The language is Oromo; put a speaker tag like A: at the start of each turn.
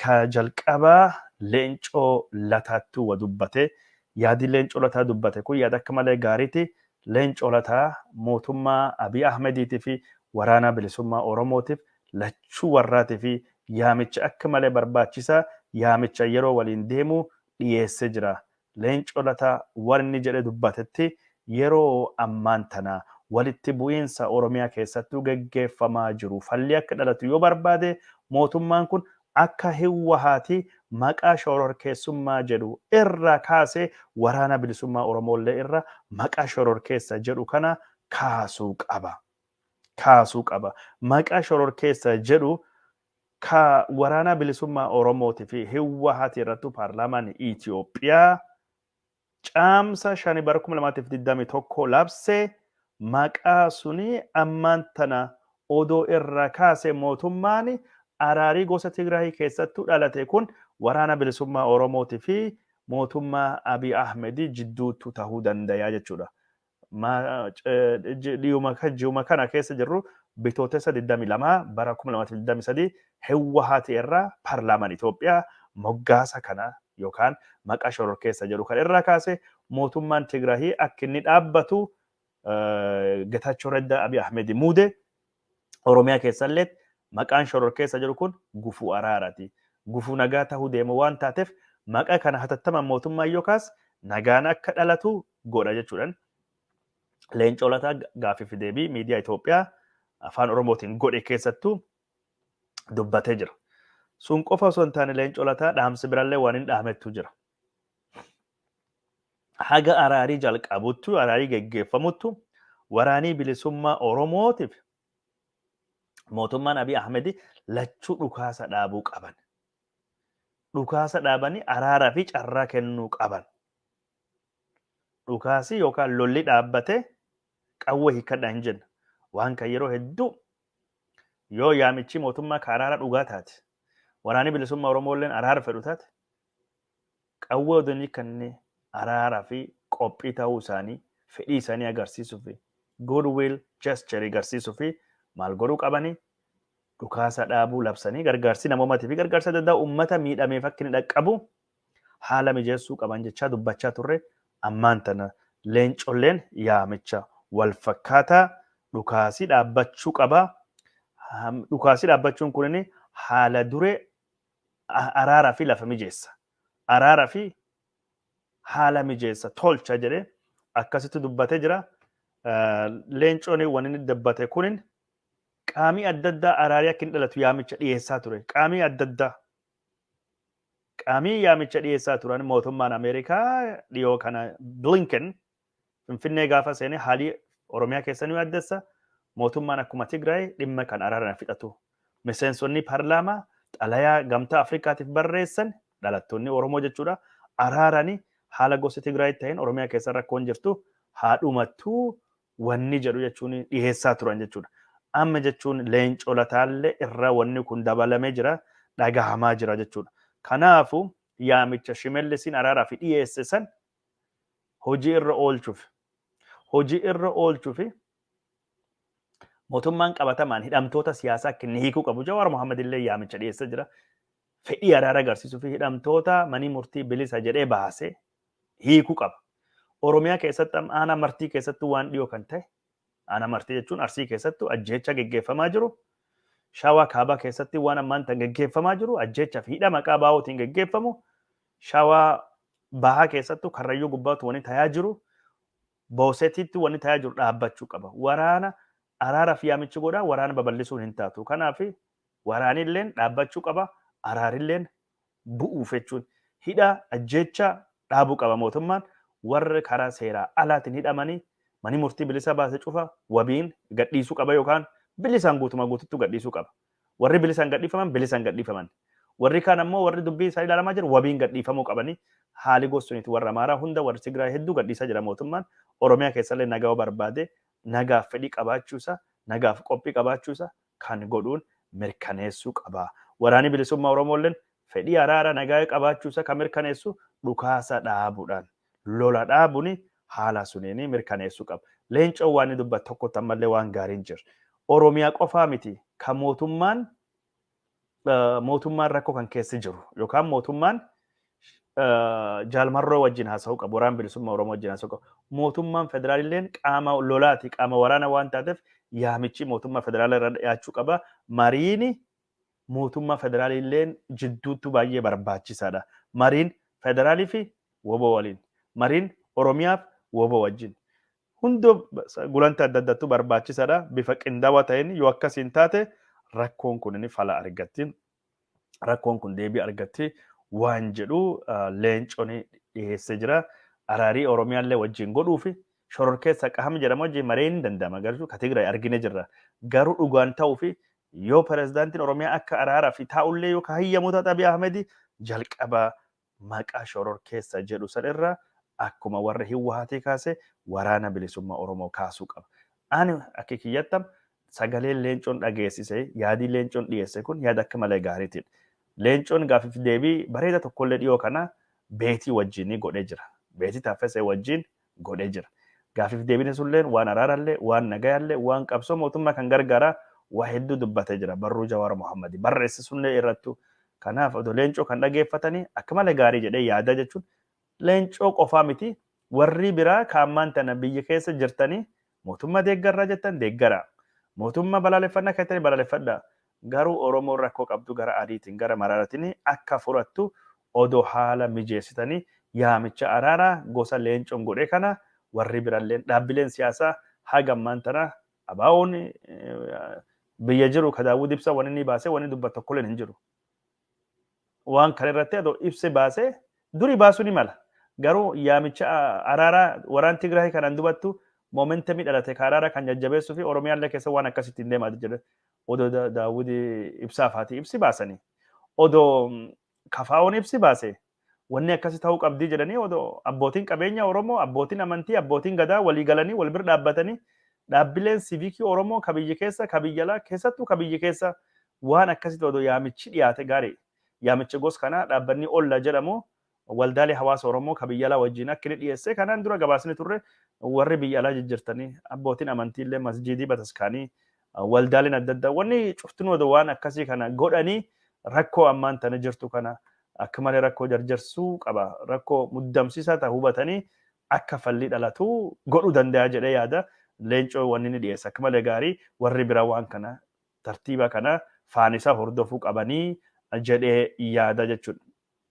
A: Ka jalqabaa Leencoo Lataattuu wa dubbate. Yaadi Leencoo Lataa dubbate kun yaada akka malee gaariiti. Leencoo Lataa mootummaa Abiy Ahmediitii fi waraanaa bilisummaa Oromootiif, lachuu warraatii fi yaamicha akka malee barbaachisaa, yaamicha yeroo waliin deemu dhiyeessee jira. Leencoo Lataa waan inni jedhe dubbatetti, yeroo ammaan tana walitti bu'iinsa Oromiyaa keessattuu geggeeffamaa jiru falli akka dhalatu yoo barbaade, mootummaan kun akka Hiwwahaati maqaa shororkeessummaa jedhu irraa kaasee waraana bilisummaa Oromoollee irra maqaa shororkeessa jedhu kana kaasuu qaba. Kaasuu qaba. Maqaa shororkeessa jedhu ka waraanaa bilisummaa Oromootii fi Hiwwahaati irrattuu paarlaamaan Itoophiyaa Caamsa 5 bara 2021 labse, maqaa suni ammaan tana odoo irraa kaase, mootummaan araarii gosa Tigraahii keessattuu dhalate kun waraana bilisummaa Oromootii fi mootummaa Abiy Ahmed jidduuttu tahuu dandaya jechuudha. Ji'uma kana keessa jirru, Bitootessa 22 bara 2023, Hiwwahaati irraa paarlaamaan Itoophiyaa moggaasa kana yookaan maqaa shororkeessa jedhu kan irraa kaase, mootummaan Tigraahii akka inni dhaabbatu Getaachoo Reddaa Abiy Ahmed muude. Oromiyaa keessallee maqaan shororkeessa jedhu kun gufuu araarati. Gufuu nagaa tahuu deemu waan taateef, maqaa kana hatattamaan mootummaan yoo kaas nagaan akka dhalatu godha jechuudhaan Leencoo Lataa gaaffii fi deebii miidiyaa Itoophiyaa afaan Oromootiin godhe keessattuu dubbatee jira. Sun qofa osoo hin taane, Leencoo Lataa dhaamsi birallee waan hin dhaamettu jira. Haga araarii jalqabuttu, araarii geggeeffamuttu, waraanii bilisummaa Oromootiif mootummaan Abiy Ahmed lachuu dhukaasa dhaabuu qaban. Dhukaasa dhaabanii araaraa fi carraa kennuu qaban. Dhukaasii yookaan lolli dhaabbate, qawwee hiikkadhaa hin jenna. Waan kan yeroo hedduu yoo yaamichi mootummaa ka araara dhugaa taate, waraanni bilisummaa Oromoo illeen araara fedhu taate, qawwee odoo hin hiikkanne araaraa fi qophii ta'uu isaanii, fedhii isaanii agarsiisuu fi goodwill gesture agarsiisuu fi maal godhuu qabanii? Dhukaasa dhaabuu labsanii gargaarsi namoomaatii fi gargaarsa adda addaa uummata miidhameef akka inni dhaqqabu haala mijeessuu qaban jechaa dubbachaa turre. Ammaan tana Leencolleen yaamicha wal fakkaataa, dhukaasii dhaabbachuu qaba. Dhukaasii dhaabbachuun kunin haala duree araaraa fi lafa mijeessa. Araaraa fi haala mijeessa tolcha jedhee akkasitti dubbatee jira. Leencoon wanni inni dubbate kunin qaamii adda addaa araarii akka inni dhalatu yaamicha dhiyeessaa ture. Qaamii adda addaa. Qaamii yaamicha dhiyeessaa turan, mootummaan Ameerikaa dhiyoo kana Blinken Finfinnee gaafa seene haalii Oromiyaa keessa ni yaaddessa. Mootummaan akkuma Tigraay dhimma kan araaraan fixatu. Miseensonni paarlaamaa xalayaa Gamtaa Afrikaatiif barreessan, dhalattoonni Oromoo jechuudha. Araarani haala gosa Tigraay ta'een Oromiyaa keessa rakkoon jirtu haa dhumattuu wanni jedhu jechuun dhiyeessaa turan jechuudha. Amma jechuun Leencoo Lataallee irra wanni kun dabalamee jira, dhagahamaa jira jechuudha. Kanaafu yaamicha Shimellisiin araaraa fi dhiyeesse san hojii irra oolchuuf mootummaan qabatamaan hidhamtoota siyaasaa akka inni hiikuu qabu Jawaar Mohaammed illee yaamicha dhiyeessee jira. Fedhii araara agarsiisuu fi hidhamtoota manii murtii bilisa jedhee baasee hiikuu qaba. Oromiyaa keessatti amma aanaa Martii keessatti waan dhiyoo kan ta'e, aanaa Martii jechuun Arsii keessatti ajjeecha geggeeffamaa jiru. Shawaa Kaabaa keessatti waan ammaan tan geggeeffamaa jiru, ajjeecha fi hidha maqaa baa'ootiin geggeeffamu. Shawaa Bahaa keessattuu Karrayyuu gubbaatti wanni tayaa jiru, Boosetiitti wanni tayaa jiru dhaabbachuu qaba. Waraana araaraaf yaamichi godhaa waraana babal'isuun hin taatu. Kanaaf waraanilleen dhaabbachuu qaba. Araarilleen bu'uuf jechuun hidha ajjeecha dhaabuu qaba mootummaan. Warri karaa seeraa alaatiin hidhamanii mani murtii bilisa baase cufa wabiin gadhiisuu qaba yookaan bilisaan guutumaa guututti gadhiisuu qaba. Warri bilisaan gadhiifaman bilisaan gadhiifaman. Warri kaan ammoo, warri dubbii isaa ilaalamaa jiru, wabiin gadhiifamuu qabanii. Haali gossuniiti warra Amaaraa hunda, warri Tigraay hedduu gadhiisaa jira mootummaan. Oromiyaa keessallee nagaa barbaade, nagaaf fedhii qabaachuusaa, nagaaf qophii qabaachuusaa kan godhuun mirkaneessuu qaba. Waraanni bilisummaa Oromoolleen fedhii araara nagaa qabaachuusaa kan mirkaneessu dhukaasa dhaabuudhaan, lola dhaabuun haala suniin mirkaneessuu qaba. Leencoon waan inni dubbatu tokkotti ammallee waan gaariin jira. Oromiyaa qofaa miti kan mootummaan Mootummaan rakkoo kan keessa jiru yookaan mootummaan Jaalmarroo wajjin haasa'uu qabu, Waraana Bilisummaa Oromoo wajjin haasa'uu qabu. Mootummaan federaalilleen qaama lolaati, qaama waraana waan taateef yaamichi mootummaa federaalaa irra dhiyaachuu qaba. Mariini mootummaa federaalilleen jidduutti baay'ee barbaachisaadha. Mariin federaalii fi WBO waliin, mariin Oromiyaaf WBO wajjin. Hundoo gulantaa adda addaattu barbaachisaadha. Bifa qindaawaa ta'een yoo akkasiin taate rakkoon kun inni fala argatti. Rakkoon kun deebii argatti waan jedhu Leencoon dhiyeessee jira. Araarii Oromiyaallee wajjin godhuu fi shororkeessa qaham jedhamu wajjin mareen hin danda'ama. Garuu ka Tigraay argine jirra. Garuu dhugaan ta'uu fi yoo pirezidaantiin Oromiyaa akka araaraa fi taa'ullee yoo ka hayyamu taate Abiy Ahmed jalqaba maqaa shororkeessa jedhu san irra akkuma warra Hiwwahaatii kaase Waraana Bilisummaa Oromoo kaasuu qaba. Ani akka kiyyattam sagaleen Leencoon dhageessise, yaadii Leencoon dhiyeesse kun yaada akka malee gaariitiidha. Leencoon gaafiif deebii bareeda tokkollee dhiyoo kana Beetii wajjin godhee jira. Beetii Taaffesee wajjin godhee jira. Gaafiif deebiin sunilleen waan araarallee, waan nagayallee, waan qabsoo mootummaa kan gargaaraa waa hedduu dubbatee jira. Barruu Jawaar Mohammad barreesse sunillee irrattu. Kanaaf odoo Leencoo kan dhageeffatanii akka malee gaarii jedhee yaada jechuun Leencoo qofaa miti, warri biraa kaammaan tana biyya keessa jirtanii mootummaa deeggarraa jettan deeggaraa. Mootummaa balaaleffannaa keessanii balaaleffadhaa. Garuu Oromoon rakkoo qabdu gara adiitiin gara maraaratiin akka furattu odoo haala mijeessitanii yaamicha araaraa gosa Leencoon godhe kana warri biralleen dhaabbileen siyaasaa haga ammaan tana ABO'n biyya jiru ka Daawud Ibsaa wanni inni baasee wanni dubbatu tokkolleen hin jiru. Waan kana irratti adoo ibse baasee duri baasuu ni mala. Garuu yaamicha araaraa waraan Tigraay kanaan dubattu momentumii dhalate ka araaraa kan jajjabeessuu fi Oromiyaallee keessa waan akkasitti hin deemaa jedhe odoo Daawud Ibsaa faati ibsi baasanii. Odoo KFO'n ibsi baase wanni akkasi ta'uu qabdii jedhanii odoo abbootiin qabeenya Oromoo, abbootiin amantii, abbootiin gadaa walii galanii wal bira dhaabbatanii dhaabbileen siivikii Oromoo ka biyya keessa, ka biyya alaa, keessattuu ka biyya keessa waan akkasitti odoo yaamichi dhiyaate gaarii. Yaamicha gos kanaa dhaabbanni Olla jedhamu waldaalee hawaasa Oromoo ka biyya alaa wajjin akka inni dhiyeesse kanaan dura gabaasni turre. Warri biyya alaa jijjirtanii abbootiin amantiillee masjiidii bataskaanii waldaaleen adda addaa wanni cuftinuu odoo waan akkasii kana godhanii rakkoo ammaan tana jirtu kana akka malee rakkoo jarjarsuu qaba, rakkoo muddamsiisaa ta'u hubatanii akka falli dhalatu godhuu danda'a jedhee yaada. Leencoo wanni inni dhiyeesse akka malee gaarii, warri biraa waan kana tartiiba kana faanisaa hordofuu qabanii jedhee yaada jechuudha.